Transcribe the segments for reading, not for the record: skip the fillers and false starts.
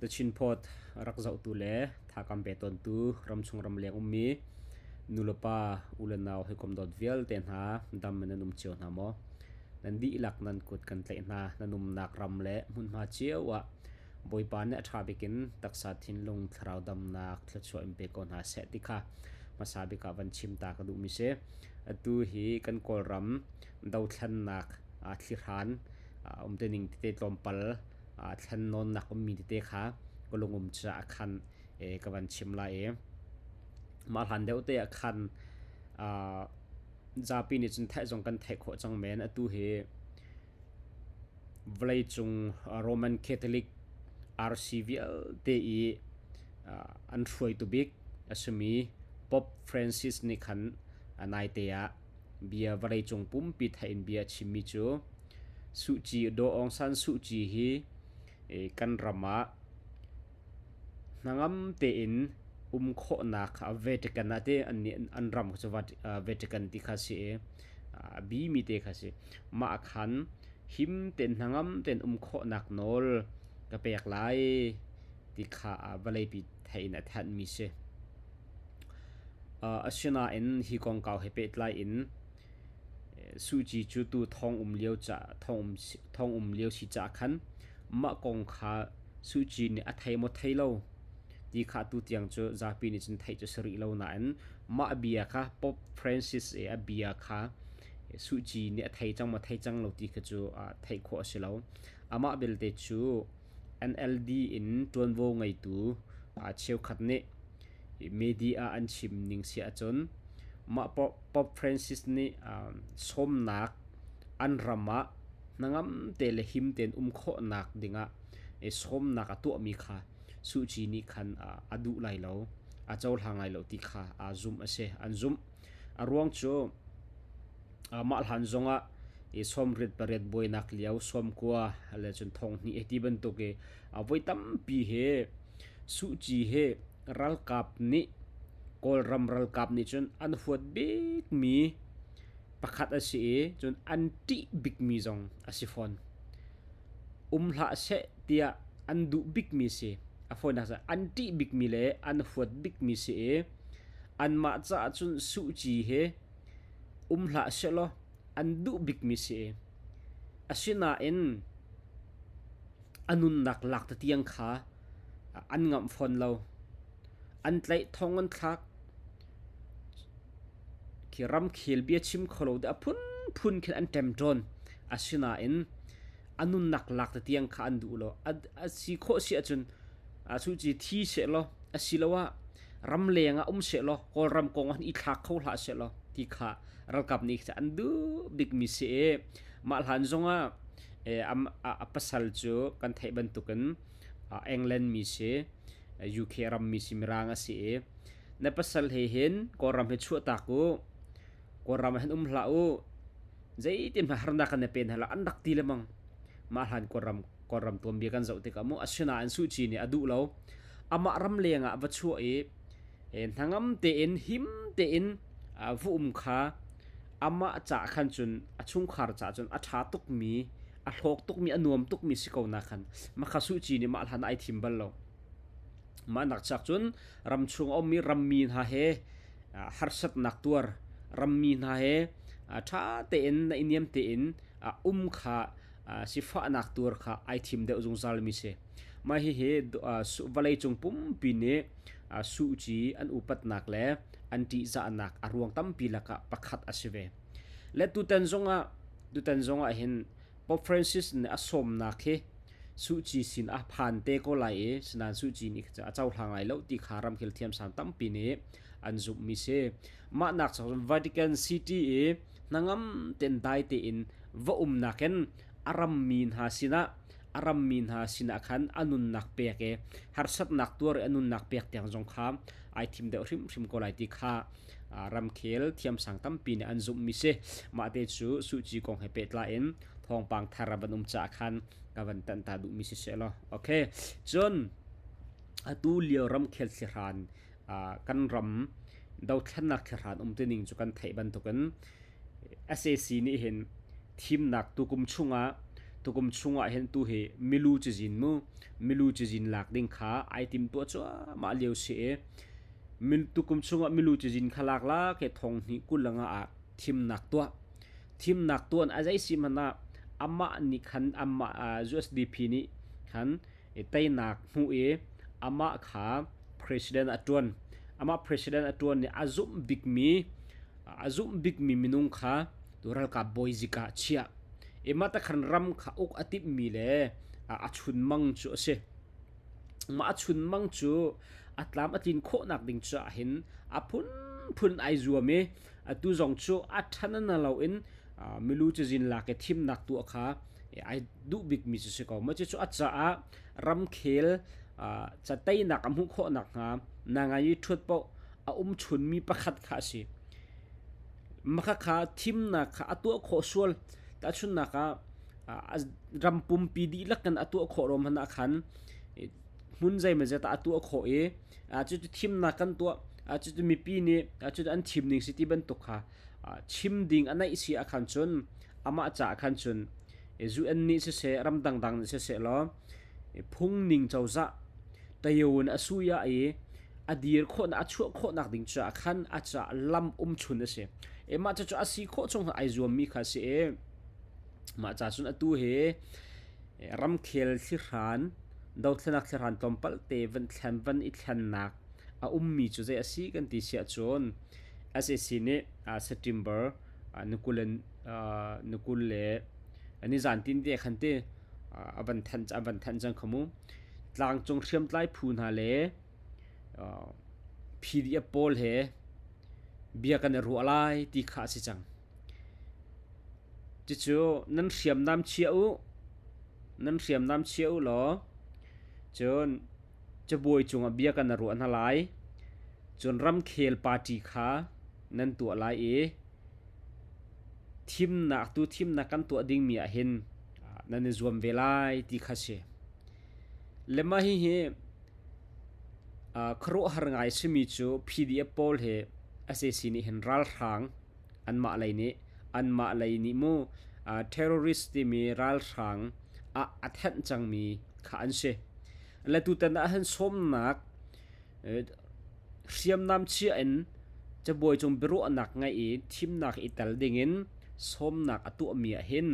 The Chin Post rak zohtu le thakam pe tawntu ramchung ramleng ummi nulepa ulenau hawikom dawt vialte hna dam in nan um cio hna maw? Nan dihlak nan kut kan tlaih hna. Nan umnak ram le hmunhma cio ah Bawipa nih a ṭha bik in taksa thinlung thlarau damnak thluachuah in pe ko hna seh ti kha hmasa bik ah van chim ta ka duhmi si. Atu hi kan Kawlram dothlennak thlihran umtuning tete tlawmpal thlennawnnak ummi tete kha ka lungum caah khan ka van chim lai i mah hlan deuh te ah khan zapi nih cun theih zong kan theih khawh cang men. Atu hi vawleicung Roman Catholic RC vialte i an hruaitu bik a simi Pope Francis nih khan naite ah bia vawleicung pumpi theih in bia a chimmi cu Suh Kyi Daw Aung San Suh Kyi hi kan ram ah hnangam tein um khawhnak Vatican ah ti an ram cu Vatican ti kha si i a bimi te kha si. Mah khan him tein hnangam tein um khawhnak nawl ka pek lai ti kha vawleipi theih in a thanhmi si. Asinain hi kongkau he pehtlai in Suh Kyi cu tu thong um lio thong um lio si caah khan mah kong kha Suh Kyi nih a thei maw thei lo ti kha atu tiang cu zapi nih cun theih cu si rih lo nain mah bia kha Pope Francis i a bia kha Suh Kyi nih a thei cang maw thei cang lo ti kha cu theih khawh a si lo. Amah belte cu NLD in ṭuanvo ngeitu cheukhat nih media ah an chim ning si ahcun mah Pope Francis nih sawmnak an ram ah hnangam te le him tein um khawhnak dingah sawmnak a tuahmi kha Suh Kyi nih khan a duh lai lo, a cohlang lai lo ti kha zumh a si. An zumh. A ruang cu mah hlan zongah 98 buainak lio 90 le cun 2000 ti bantuk i voi tampi hi Suh Kyi hi ralkap nih Kawlram ralkap nih cun an huat bikmi pakhat a si i cun an ṭih bikmi zong a si fawn. Um hlah seh tiah an duh bikmi si. A fawinak cu an ṭih bikmi le an huat bikmi si i anmah caah cun Suh Kyi hi um hlah sehlaw an duh bikmi si i asinain a nunnak lak te tiang kha an ngamh fawn lo. An tlaih thong an thlak. Khi ramkhel bia chim kho lo deh a phunphun khin an ṭemṭawn. Asinain a nunnak lak te tiang kha an duh lo. A si khawh si ahcun cu thi sehlaw asiloah ramleng ah um sehlaw Kawlram kong ah i thlak kho hlah sehlaw ti kha ralkap nih an duh bikmi si i mah hlan zongah a pasal cu kan theih bantukin England mi si UK ram mi si Mirang a si i na pasal he hin Kawlram hi chuahtak u Kawlram ah hin um hlah u zeitin hmanh harnak kan i pe hna lo an rak ti lengmang mah hlan Kawlram Kawlram tuanbia kan zoh tikah mu asinain Suh Kyi nih a duh lo amah ram leng ah va chuah i hnangam tein him tein va um kha amah ca khan cun a chungkhar ca cun a ṭha tukmi a hlawk tukmi a nuam tukmi si ko na khan makha Suh Kyi nih mah hlan ai thim bal lo mah nak chak cun ramchung a ummi rammi hna he harsatnak tuar rammi hna he ṭha tein na i niam tein um kha sifahnak tuar kha ai thim deuh zungzal mi si mah hihi vawleicung pumpi nih Suh Kyi an upatnak le an ṭihzahnak a ruang tampi lakah pakhat a si ve. Le tutan zongah tutan zongah hin Pope Francis nih a sawmnak hi Suh Kyi sin a phan te ko lai i sinain Suh Kyi nih a cohlang lai lo ti kha ramkhel thiamsang tampi nih an zumhmi si. Mah nak cun Vatican City i hnangam tein dai tein va umnak in a rammi hna sinah a rammi hna sinah khan a nunnak pek i harsatnak tuar i a nunnak pek tiang zong kha ai thim deuh hrimhrim ko lai ti kha ramkhel thiamsang tampi nih an zumhmi si. Mah te cu Suh Kyi kong he pehtlai in thawngpang thar a van um caah khan ka van tanh ta duhmi si seh law. Okay. Cun atu lio ramkhel thlihran kan ram dothlennak thlihran um tining cu kan theih bantukin sac nih hin thimnak tukum chungah tukum chungah hin tu hi milu cazin mu. milu cazin lak ding kha ai timtuah cuahmah lio si i tukum chungah milu cazin kha lak la ke thong hnih 25 ah thimnak tuah. Thimnak tuan a zei si hmanh ah amah nih khan amah USDP nih khan teinak hmuh i amah kha president a ṭuan. Amah president a ṭuan i a zumh bikmi a zumh bikmi minung kha tu ralkap bawi zik ah chiah. I mah ta khan ram kha uk a timhmi le a chunmang cu a si. Mah a chunmang cu a tlam a tlin khawhnak ding caah hin a phunphun ai zuam i atu zong cu a ṭhan na loin milu cazin lak i thimnak tuah kha ai duh bikmi cu si ko. Mah cucu a caah ramkhel ca teinak a hmuh khawh nakhnga nangai i ṭhuat paoh a um chunmi pakhat kha a si. Mah kha thimnak kha a tuah khawh sual. Tahchunhnak ah ram pumpi dihlak in a tuah khawh lo hmanh ah khan hmun zeimawzat ah a tuah khawh i cucu thimnak kan tuah cucu mipi nih cucu an thim ning si ti bantuk kha chim ding a naih si ah khan cun amah caah khan cun UN nih siseh ram dangdang nih siseh law phungning cozah tayun a suya i a dir khawhnak a chuah khawhnak ding caah khan a caah lam um chun a si. E mah cucu a si khawh chung ai zuammi kha si i mah ca cun atu hi ramkhel thlihran dothlenak thlihran tlawmpal te van thlen van i thlennak a ummi cu zei a si kan ti si ahcun SAC nih September nukul le nizan tin te khan ti a van thanh a van thanh cang kha mu. Tlangcung hriamtlai phu hna le PDF pawl he bia kan i ruah lai ti kha a si cang. Cucu nan hriamnam chia u, nan hriamnam chia u law cun cabuai cungah bia kan i ruah hna lai. Cun ramkhel party kha nan tuah lai i thimnak tu thimnak kan tuah dingmi ah hin nan i zuam ve lai ti kha si. Le mah hihi khuaruahhar ngai simi cu PDF pawl hi sac nih hin ralhrang anmah lei nih anmah lei nih mu terrorist timi ralhrang ah a thenh cangmi kha an si. Le tutan ah hin sawmnak Hriamnam chia in cabuai cung biaruahnak ngeih i thimnak i tel dingin sawmnak a tuahmi ah hin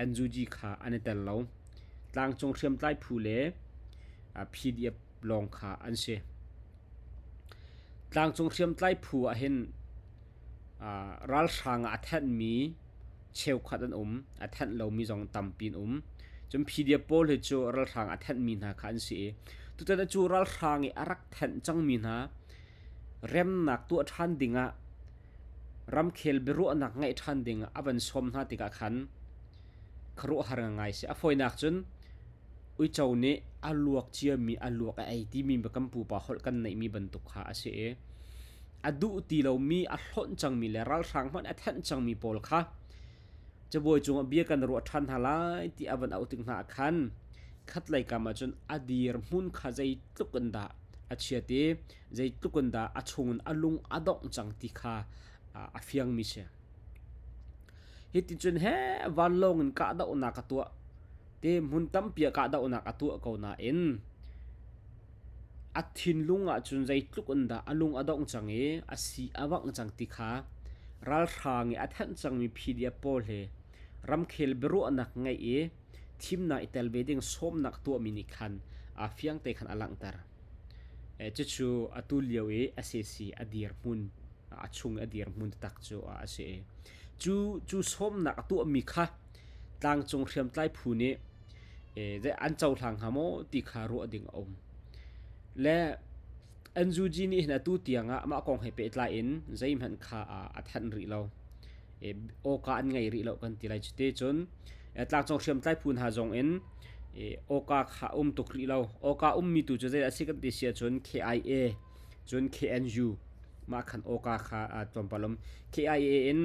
NUG kha an i tel lo. Tlangcung hriamtlai phu le PDF lawng kha an si. Tlangcung hriamtlai phu ah hin ralhrang ah a thenhmi cheukhat an um, a thenh lomi zong tampi an um. Cun PDF pawl hi cu ralhrang a thenhmi hna kha an si i tutan cu ralhrang i a rak thenh cangmi hna remnak tuah ṭhan dingah ramkhel biaruahnak ngeih ṭhan dingah a van sawm hna tikah khan khuaruahhar ngai si. A fawinak cun uico nih a luak ciami a luak a ei timi kan pupa holh kan neihmi bantuk kha a si i a duh ti lomi a hlonh cangmi le ralhrang hmanh a thenh cangmi pawl kha cabuai cungah bia kan ruah ṭhan hna lai ti a van auh tik hna ah khan khatlei kam ah cun a dir hmun kha zeitluk in dah a chiat i zeitluk in dah a chungin a lung a dongh cang ti kha a fiangmi si. Hiti cun he vanlawng in kahdohnak a tuah te hmun tampi ah kahdohnak a tuah ko nain A thinlung ahcun zeitluk in dah a lung a dongh cang i a si a vangh cang ti kha ralhrang i a thanh cangmi PDF pawl he ramkhel biaruahnak ngeih i thimnak i tel ve ding sawmnak tuahmi nih khan aa fiang te khan a langhter. Cucu atu lio i sac a dirhmun a chung i a dirhmun taktak cu a si i cu cu sawmnak a tuahmi kha tlangcung hriamtlai phu nih an cohlang hnga maw ti kha ruah ding a um. Le NUG nih hin atu tiang ah mah kong he pehtlai in zeihmanh kha a thanh rih lo. Awka an ngei rih lo kan ti lai cu te cun tlangcung hriamtlai phu hna zong in awka kha um tuk rih lo. Awka ummi tu cu zeidah a si kan ti si ahcun KIA cun KNU mah khan awka kha tlawmpal um. KIA in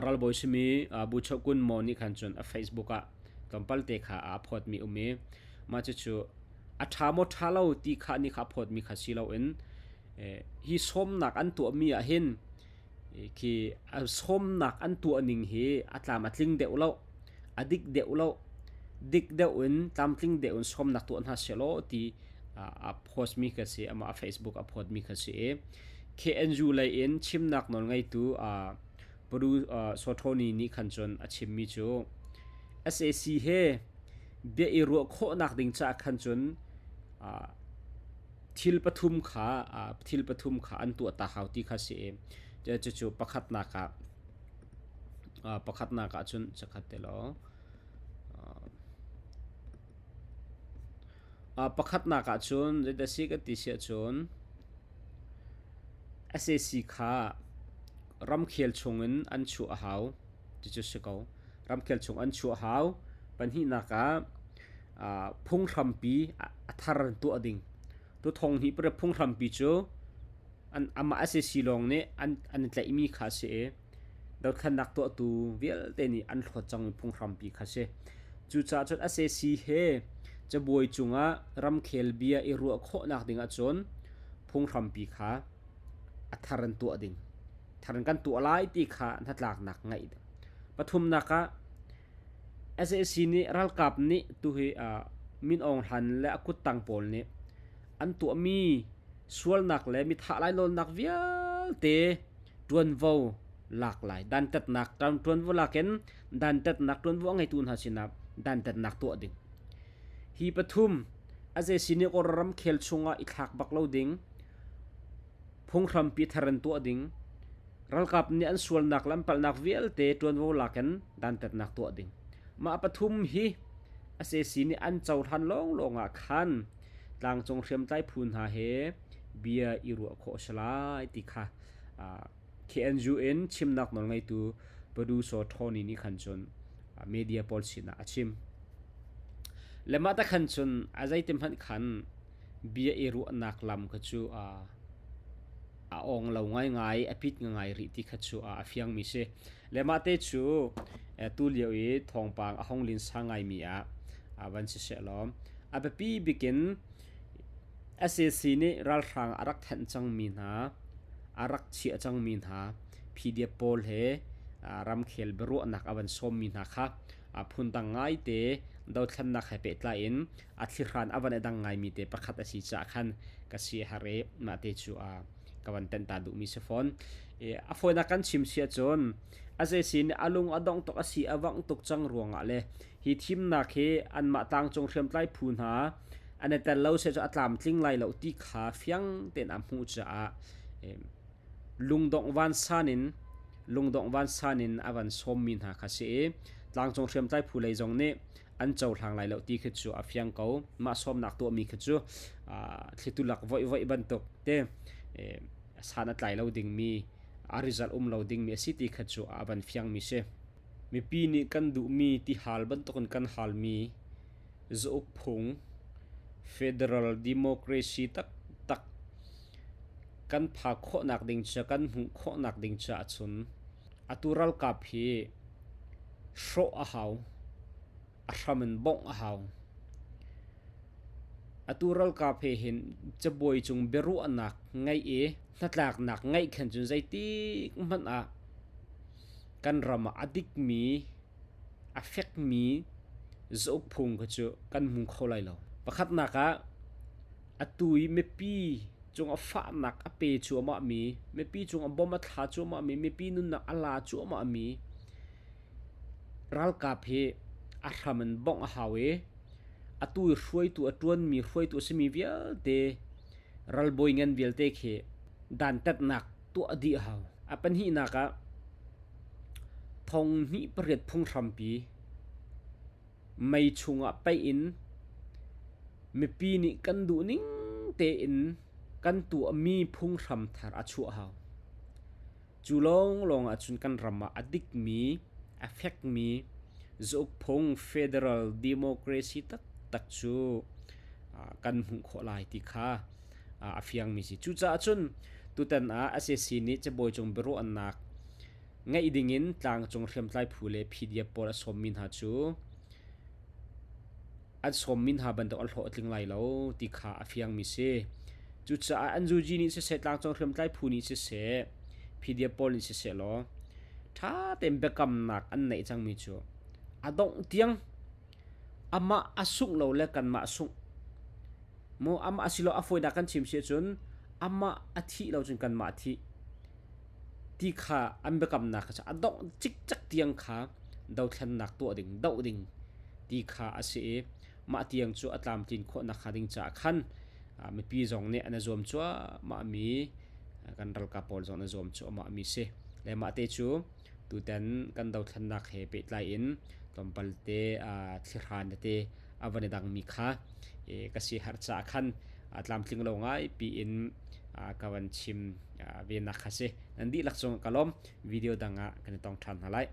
ralbawi simi Buchoh Kun Maw nih khan cun a Facebook ah tlawmpal te kha a phawtmi um i mah cucu a ṭha maw ṭha lo ti kha nih kha a phawtmi kha si loin hi sawmnak an tuahmi ah hin khi sawmnak an tuah ning hi a tlam a tling deuh lo a dik deuh lo. dik deuh in tlamtling deuh in sawmnak tuah hna sehlaw ti a post mi kha si amah a Facebook a post mi kha si i KNU lei in chimnak nawl ngeitu Padu Sothoni nih khan cun a chimmi cu sac he bia i ruah khawhnak ding caah khan cun thil pathum kha thil pathum kha an tuah ta hau ti kha si i cucu pakhatnak ah pakhatnak ah cun cakhat te law pakhatnak ah cun zeidah si ka ti si ahcun sac kha ramkhel chungin an chuah a hau cucu si ko. Ramkhel chung an chuah hau. Pahnihnak ah phunghrampi a thar in tuah ding. Tu thong hnih pariat phunghrampi cu an amah sac lawng nih an an i tlaihmi kha a si i dothlennak tuahtu vialte nih an hlawt cangmi phunghrampi kha a si. Cucaah cun sac he cabuai cungah ramkhel bia i ruah khawhnak ding ahcun phunghrampi kha a thar in tuah ding. Thar in kan tuah lai ti kha hnatlaknak ngeih ding. Pathumnak ah sac nih ralkap nih tuhi Min Aung Hlaing le a kuttang pawl nih an tuahmi sualnak le mithah lainawnnak vialte ṭuanvo lak lai. Dantatnak ṭuanvo lak in dantatnak ṭuanvo a ngeitu hna sinah dantatnak tuah ding. Hi pathum sac nih Kawlram ramkhel chungah i thlak bak lo ding, phunghrampi thar in tuah ding, Ralkap nih an sualnak le an palhnak vialte ṭuanvo lak in dantatnak tuah ding. Mah pathum hi sac nih an cohlan lawnglawng ah khan tlangcung hriamtlai phu hna he bia i ruah khawh a si lai ti kha KNU in chimnak nawlngeitu Producer Tony nih khan cun media pawl sinah a chim. Le mah ta khan cun a zeitin hmanh khan bia i ruahnak lam kha cu a awng lo ngaingai, a pit ngai rih ti kha cu a fiangmi si. Le mah te cu tulio i thawngpang a hong linsa ngaimi ah van si sehlaw a biapi bikin sac nih ralhrang a rak thanh cangmi hna, a rak chiah cangmi hna PDF pawl he ramkhel biaruahnak a van sawmmi hna kha phundang ngaite dothlennak he pehtlai in a thlihran a van i dang ngaimi te pakhat a si caah khan ka si a har i mah te cu ka van tenh ta duhmi si fawn. A fawinak kan chim si ahcun a zei nih a lung a dongh tuk a si a vangh tuk cang ruangah le hi thimnak hi anmah tlangcung hriamtlai phu hna an i tel lo se cu a tlamtling lai lo ti kha fiang tein a hmuh caah lungdongh vansan in lungdongh vansan in a van sawmmi hna kha si i tlangcung hriamtlai phu lei zong nih an cohlang lai lo ti khi cu a fiang ko. Mah sawmnak tuahmi khi cu thlitu lak voih voih bantuk te san a tlai lo dingmi a result um lo dingmi a si ti kha cu a van fiangmi si. Mipi nih kan duhmi tihal bantukin kan halmi zauk phung federal democracy taktak kan phak khawhnak ding cu kan hmuh khawhnak ding caah cun atu ralkap hi hrawh a hau. A hram in bongh a hau. Atu ralkap he hin cabuai cung biaruahnak ngeih i hnatlaknak ngeih khan cun zeitik hmanh ah kan ram ah a dikmi, a fekmi zauk phung kha cu kan hmu kho lai lo. Pakhatnak ah atu i mipi cungah fahnak a pe cuahmahmi, mipi cungah bom a thla cuahmahmi, mipi nunnak a la cuahmahmi ralkap hi a hram in bongh a hau i atu i hruaitu a ṭuanmi hruaitu a simi vialte ralbawi ngan vialte khi dantatnak tuah dih a hau. A pahnihnak ah thong hnih pariat phunghrampi mei chungah paih in mipi nih kan duhning tein kan tuahmi phunghram thar a chuah hau. Cu lawnglawng ahcun kan ram ah a dikmi, a fekmi zauk phung federal democracy taktak cu kan hmuh khawh lai ti kha a fiangmi si. Cucaah cun tutan ah sac nih cabuai cung biaruahnak ngeih dingin tlangcung hriamtlai phu le PDF pawl a sawmmi hna cu an sawmmi hna bantuk an hlawh a tling lai lo ti kha a fiangmi si. Cucaah an zuji nih siseh, tlangcung hriamtlai phu nih siseh, PDF pawl nih siseh law ṭha tein biakamnak an neih cangmi cu a dongh tiang. Amah a sungh lo le kanmah sungh. Mu amah asilo a fawinak kan chim si ahcun amah a thih lo cun kanmah a thih. Ti kha an biakamnak kha a dongh cikcek tiang kha dothlennak tuah ding, doh ding ti kha a si i mah tiang cu a tlamtlin khawhnak hnga ding caah khan mipi zong nih an i zuam cuahmah mi kan ralkap pawl zong an i zuam cuahmah mi si. Le mah te cu tutan kan dothlennak he pehtlai in tlawmpal te thlihran tete a van i dangmi kha ka si har caah khan tlamtling lo ngai piin ka van chim ve nak kha si. Nan dihlak cung ka lawm. Video dang ah kan i tong ṭhan hna lai.